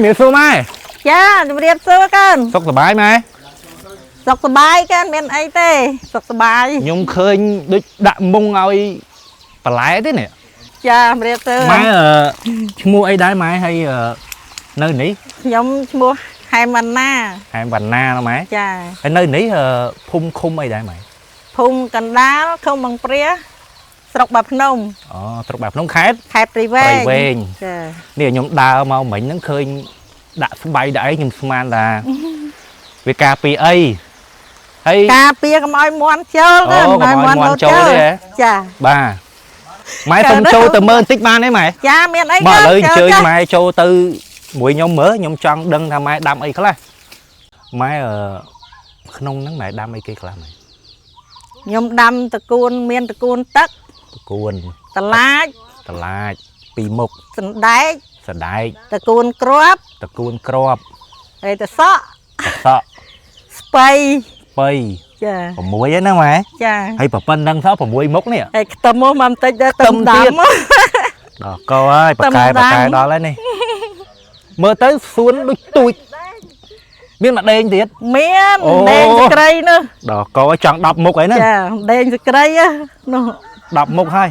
មានសួរម៉ែ ចាជំរាបសួរកូន សុខសប្បាយម៉ែ សុខសប្បាយ កូនមានអីទេសុខសប្បាយ ខ្ញុំឃើញដូចដាក់មុងឲ្យបន្លែទេនេះ ចាជំរាបសួរ ម៉ែឈ្មោះអីដែរម៉ែហើយនៅនេះ ខ្ញុំឈ្មោះហែមវណ្ណា ហែមវណ្ណាណាម៉ែ ចា ហើយនៅនេះភូមិឃុំអីដែរម៉ែ ភូមិកណ្ដាលឃុំបឹងព្រះស្រុកបាភ្នំ អូស្រុកបាភ្នំខេត្ត ខេត្តព្រៃវែង ព្រៃវែង ចា នេះខ្ញុំដើរមកមិញហ្នឹងឃើញដាក់ស្បៃដាក់អីខ្ញុំស្មានថាវាការពីអីហើយ ការពារកុំឲ្យមន់ចូល អូកុំឲ្យមាន់ចូលទេហ៎ ចា បាទម៉ែសុំចូលទៅមើលបន្តិចបានទេម៉ែ ចាមានអី មកឥឡូវអញ្ជើញ ចា ម៉ែចូលទៅមួយខ្ញុំមើលខ្ញុំចង់ដឹងថាម៉ែដាំអីខ្លះម៉ែក្នុងហ្នឹងម៉ែដាំអីគេខ្លះម៉ែ ខ្ញុំដាំតកួនមានតកួនទឹក តកួន តឡាច តឡាចពីរមុខ សណ្ដែក សណ្ដែក តកួនគ្រាប់ តកួនគ្រាប់ ហើយតសក់ តសក់ ស្ពៃ ប៉ី ចា 6ហ្នឹងណាម៉ែ ចា ហើយប៉ុណ្្នឹងសោះ6មុខនេះ ហើយខ្ទឹមមកបន្តិចដែរ ខ្ទឹមទៀត ដាំមក ដល់កហើយបកកែបកកែដល់ហើយនេះមើលទៅសួនដូចទូចមានម្ដេងទៀត មាន អូ ដេងសក្រីនោះ ដល់កចង់10មុខអីហ្នឹង ចាដេងសក្រីហ៎នោះ 10មុខហើយ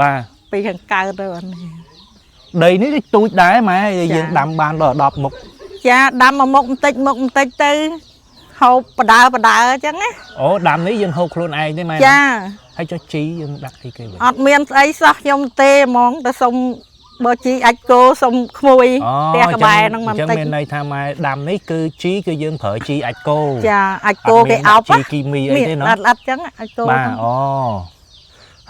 បាទ ពីខាងកើតទៅអានេះ ដីនេះដូចទូចដែរម៉ែ ចា យើងដាំបានដល់10មុខ ចាដាំមកមុខបន្តិចមុខបន្តិចទៅហូបបដើបដើអញ្ចឹងណា អូដាំនេះយើងហូបខ្លួនឯងទេម៉ែ ចា ហើយចុះជីយើងដាក់អីគេវិញ អត់មានស្អីសោះខ្ញុំទេហ្មងតែសុំបើជីអាចគោសុំក្មួយ អូ ផ្ទះក្បែរហ្នឹងមក អញ្ចឹង បន្តិច មានន័យថាម៉ែដាំនេះគឺជីគឺយើងប្រើជីអាចគោ ចាអាចគោគេអោប ជីគីមីអីទេណោះ អត់អត់អញ្ចឹងអាចគោ បាទ ហ្នឹង អូ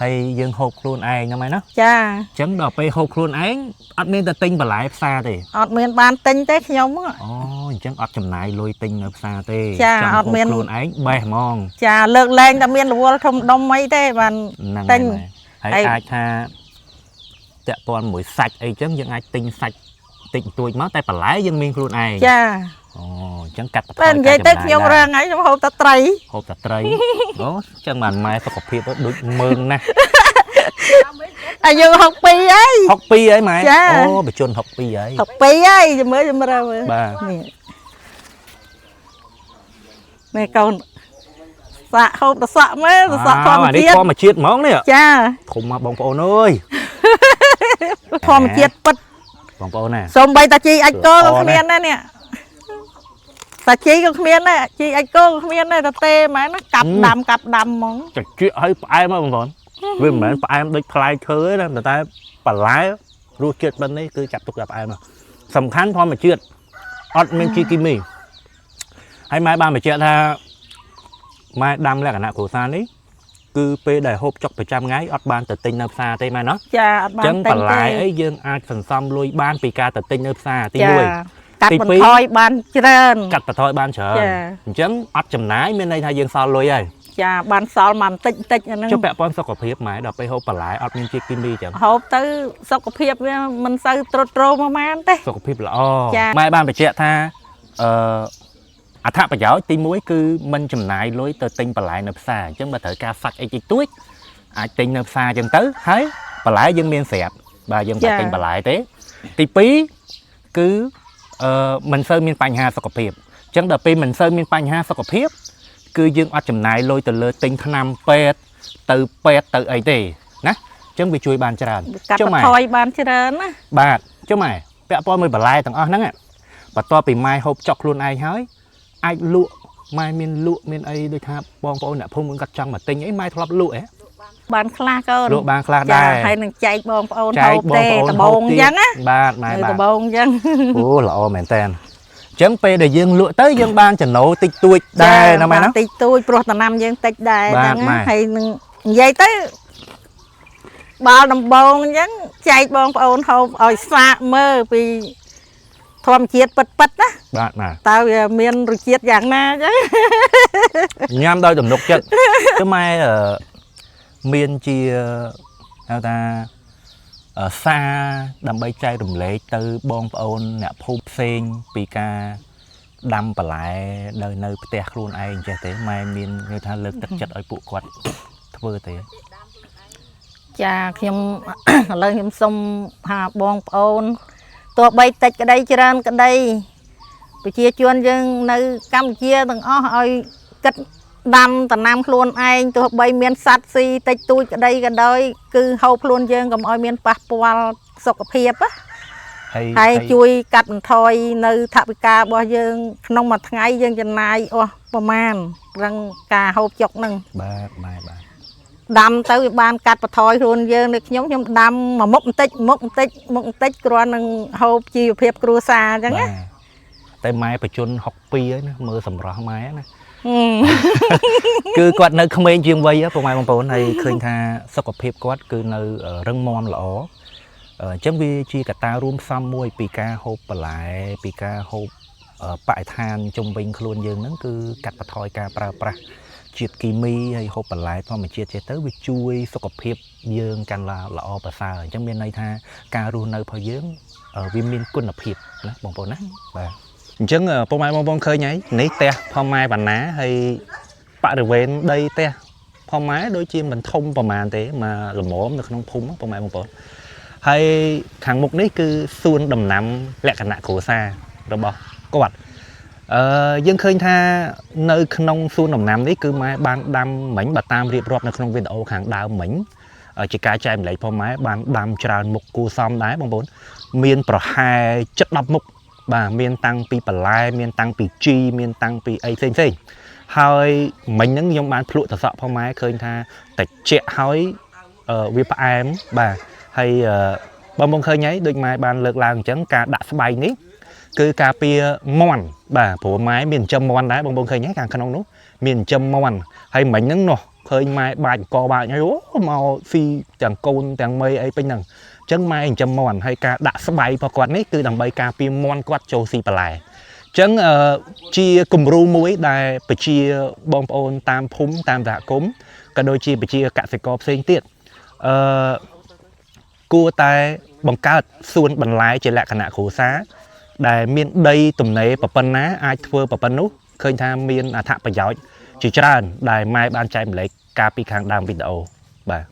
ហើយយើងហូបខ្លួនឯងហ្នឹងម៉ែណា ចា អញ្ចឹងដល់ពេលហូបខ្លួនឯងអត់មានតែទិញបន្លែផ្សារទេ អត់មានបានទិញទេខ្ញុំហ៎ អូអញ្ចឹងអត់ចំណាយលុយទិញនៅផ្សារទេ ចា ចង់ អត់មាន ហូបខ្លួនឯងបេះហ្មង ចាលើកលែងតែមានរវល់ធំដុំអីទេបាន ហ្នឹង ទិញ ហើយ ហើយ អាចថាតាក់ព័ន្ធមួយសាច់អីចឹងយើងអាចទិញសាច់តិចបន្តួចមកតែបន្លែយើងមានខ្លួនឯង ចា អូអញ្ចឹងកាត់បន្ថយ តែនិយាយទៅ ការចំណា ខ្ញុំ ដែរ រងថ្ងៃខ្ញុំហូបតែត្រី ហូបតែត្រីអូអញ្ចឹងបានម៉ែសុខភាពទៅដូចមើងណាស់ អាយុ62ហើយ 62ហើយម៉ែ ចា អូបជន62ហើយ 62ហើយចាំមើលចាំរើមើល បាទ នេះនេះកូនសាក់ហូបតែសក់មើលតែសក់ធម្ម អានេះ ជាតិ ធម្មជាតិហ្មងនេះ ចា ធំមកបងប្អូនអើយ ធម្មជាតិពិត បងប្អូនណា សូម្បីតាជីអាចគោ ល្អ ក៏គ្មាន ណាស់ ដែរនេះតាជីក៏គ្មានដែរជីអាចគោក៏គ្មានដែរតែទេម៉ែណាកាប់ដាំកាប់ដាំហ្មង ចចៀកឲ្យផ្អែមហ៎បងប្អូនវាមិនមែនផ្អែមដូចផ្លែឈើទេណាតែបន្លែរសជាតិប៉ុណ្នេះគឺចាប់ទុកតែផ្អែមហ៎សំខាន់ធម្មជាតិអត់មានជីគីមីហើយម៉ែបានបញ្ជាក់ថាម៉ែដាំលក្ខណៈគ្រួសារនេះគឺពេលដែលហូបចុកប្រចាំថ្ងៃអត់បានទៅទិញនៅផ្សារទេម៉ែណោះ ចាអត់ អញ្ចឹង បានទិញ បន្លែ ទេ អីយើងអាចសន្សំលុយបានពីការទៅទិញនៅផ្សារទី ចា 1 កាត់ ទីពីរ បន្ថយបានច្រើន កាត់បន្ថយបានច្រើន ចា អញ្ចឹងអត់ចំណាយមានន័យថាយើងសល់លុយហើយ ចាបានសល់មកបន្តិចបន្តិចអាហ្នឹង ចុះពាក់ព័ន្ធសុខភាពម៉ែដល់ពេលហូបបន្លែអត់មានជាតិគីមីអញ្ចឹង ហូបទៅសុខភាពវាមិនសូវទ្រុឌទ្រោមប្រហែលទេ សុខភាពល្អ ចា ម៉ែបានបញ្ជាក់ថាអឺអត្ថប្រយោជន៍ទី1គឺមិនចំណាយលុយទៅទិញបន្លែនៅផ្សារអញ្ចឹងបើត្រូវការសាច់អីតិចតួចអាចទិញនៅផ្សារអញ្ចឹងទៅហើយបន្លែយើងមានស្រាប់បាទយើងមិនបាច់ទិញបន្លែទេទី2គឺមិនសូវមានបញ្ហាសុខភាពអញ្ចឹងដល់ពេលមិនសូវមានបញ្ហាសុខភាពគឺយើងអត់ចំណាយលុយទៅលើទិញថ្នាំពេទ្យទៅពេទ្យទៅអីទេណាអញ្ចឹងវាជួយបានច្រើន កាត់ ចុះម៉ែ បន្ថយបានច្រើនណា បាទចុះម៉ែពាក់ព័ន្ធមួយបន្លែទាំងអស់ហ្នឹងបន្ទាប់ពីម៉ែហូបចុកខ្លួនឯងហើយអាចលក់ម៉ែមានលក់មានអីដូចថាបងប្អូនអ្នកភូមិគាត់ចង់មកទិញអីម៉ែធ្លាប់លក់ហ៎ បានខ្លះកូន លក់បានខ្លះ ចា ដែរ ហើយនឹងចែកបងប្អូន ចែ ហូបទេ កបងប្អូន ដបងអញ្ចឹងណា បាទម៉ែ នៅដ បាទ បងអញ្ចឹង អូល្អមែនតើអញ្ចឹងពេលដែលយើងលក់ទៅយើងបានចំណូលតិចតួចដែរណាម៉ែណា បានតិចតួចព្រោះតំណាំយើងតិចដែរ បាទ អញ្ចឹង ម៉ែ ណាហើយនឹងនិយាយទៅបាល់ដំបងអញ្ចឹងចែកបងប្អូនហូបឲ្យសាកមើលពីធម្មជាតិពិតៗណា បាទបាទ តើវាមានរសជាតិយ៉ាងណាអញ្ចឹង ញ៉ាំដោយទំនុកចិត្តគឺម៉ែមានជាហៅថាសារដើម្បីចែករំលែកទៅបងប្អូនអ្នកភូមិផ្សេងពីការដាំបន្លែនៅផ្ទះខ្លួនឯងចេះទេម៉ែមានគេថាលើកទឹកចិត្តឲ្យពួកគាត់ធ្វើទេ ចាខ្ញុំ ឥឡូវខ្ញុំសុំថាបងប្អូន ទោះបីតិចក្តីច្រើនក្តីប្រជាជនយើងនៅកម្ពុជាទាំងអស់ឲ្យគិតដាំដំណាំខ្លួនឯងទោះបីមានសត្វស៊ីតិចតួចក្តីក៏ដោយគឺហូបខ្លួនយើងកុំឲ្យមានប៉ះពាល់សុខភាពណា ហើយ ហើយជួយកាត់បន្ថយនៅថវិការបស់យើង ក្នុងមួយថ្ងៃយើងចំណាយអស់ប្រមាណរឹងការហូបចុកហ្នឹង បាទម៉ែបាទ ដាំទៅវាបានកាត់បន្ថយខ្លួនយើងដូចខ្ញុំខ្ញុំដាំមួយមុខបន្តិចមុខបន្តិចមុខបន្តិចគ្រាន់នឹងហូបជីវភាពគ្រួសារអញ្ចឹងណា បាទតែម៉ែបច្ចុប្បន្ន62ហើយណាមើលសម្រស់ម៉ែណា ហឹម គឺគាត់នៅក្មេងជាងវ័យហ៎ពុកម៉ែបងប្អូនហើយឃើញថាសុខភាពគាត់គឺនៅរឹងមាំល្អអញ្ចឹងវាជាកត្តារួមផ្សំមួយពីការហូបបន្លែពីការហូបបរិស្ថានជុំវិញខ្លួនយើងហ្នឹងគឺកាត់បន្ថយការប្រើប្រាស់ជាតិគីមីហើយហូបបន្លែធម្មជាតិចេះទៅវាជួយសុខភាពយើងកាន់តែល្អប្រសើរអញ្ចឹងមានន័យថាការរស់នៅរបស់យើងវាមានគុណភាពណាបងប្អូនណាបាទអញ្ចឹងពុកម៉ែបងប្អូនឃើញហើយនេះផ្ទះផងម៉ែបណ្ណាហើយ បរិវេណដីផ្ទះផងម៉ែដូចជាមិនធំប្រហែលទេមកល្មមនៅក្នុងភូមិពុកម៉ែបងប្អូនហើយខាងមុខនេះគឺសួនដំណាំលក្ខណៈគ្រួសាររបស់គាត់អឺយើងឃើញថានៅក្នុងសួនដំណាំនេះគឺម៉ែបានដាំមិញបើតាមរៀបរាប់នៅក្នុងវីដេអូខាងដើមមិញជាការចែកម្លែកផងម៉ែបានដាំច្រើនមុខគួរសមដែរបងប្អូនមានប្រហែល7 10មុខបាទមានតាំងពីបន្លែមានតាំងពីជីមានតាំងពីអីផ្សេងផ្សេងៗ ហើយមិញហ្នឹងខ្ញុំបានភ្លក់តសក់ផងម៉ែឃើញថាតិចហើយវាផ្អែមបាទហើយបងបងឃើញហើយដូចម៉ែបានលើកឡើងអញ្ចឹងការដាក់ស្បៃនេះគឺការពារមាន់បាទព្រោះម៉ែមានចិញ្ចឹមមាន់ដែរបងបងឃើញហើយខាងក្នុងនោះមានចិញ្ចឹមមាន់ហើយមិញហ្នឹងនោះឃើញម៉ែបាច់កបាច់ហើយអូមកស៊ីទាំងកូនទាំងមីអីពេញហ្នឹងអញ្ចឹងម៉ែចិញ្ចឹមមាន់ហើយការដាក់ស្បៃរបស់គាត់នេះគឺដើម្បីការពារមាន់គាត់ចូលស៊ីបន្លែ ចឹងជាគំរូមួយដែលប្រជាបងប្អូនតាមភូមិតាមសហគមន៍ក៏ដូចជាប្រជាកសិករផ្សេងទៀតអឺគួរតែបង្កើតសួនបន្លែជាលក្ខណៈគ្រួសារដែលមានដីទំនេរប៉ុណ្ណាអាចធ្វើប៉ុណ្ណោះឃើញថាមានអត្ថប្រយោជន៍ជាច្រើនដែលម៉ែបានចែកម្លែកកាលពីខាងដើមវីដេអូបាទ